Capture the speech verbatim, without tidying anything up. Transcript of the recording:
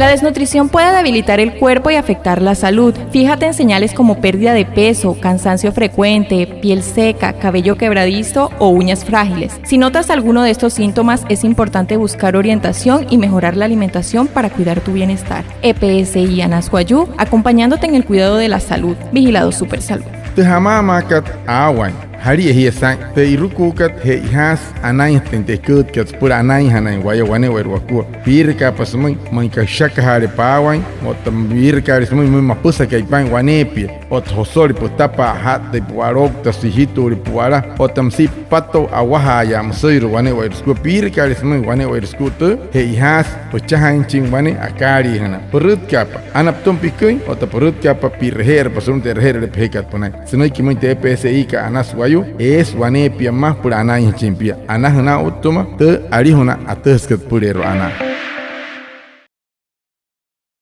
La desnutrición puede debilitar el cuerpo y afectar la salud. Fíjate en señales como pérdida de peso, cansancio frecuente, piel seca, cabello quebradizo o uñas frágiles. Si notas alguno de estos síntomas, es importante buscar orientación y mejorar la alimentación para cuidar tu bienestar. E P S I Anas Wayuu, acompañándote en el cuidado de la salud. Vigilado Supersalud. Tü jamaamaakat aawaain, jalia jia saa'in. Tü e'irukuukat, che'ojaasü anainjatüin tü eküütkat süpüla anainjanain waya wane'ewai wakua. Piirakaapa sümüin müin kasa ashakajaale paawain, otta piirakaale sümüin müin mapüsakai paa'in waneepia, otta josole pütapa'a aja'ttüin pu'wala, oukta sijituule pu'wala, otta müsia püpatoo awajaayaa müsüirua wane'ewai sükua. Piirakaale sümüin wane'ewai sükua tüü, che'ojaasü püchajainjachin wane akaaliijünaa. Pürütkaapa ana pütüma piküin, otta pürütkaapa pi'raje'erapa sulu'u tü e'raje'erüle pejekat pünain. Sünüiki müin tü E P S I kat Anas Wayuu, eesü waneepia mma süpüla anainjachin pia. Anajüna otta sütüma tü alijuna atüjasükat süpüleerua anaa.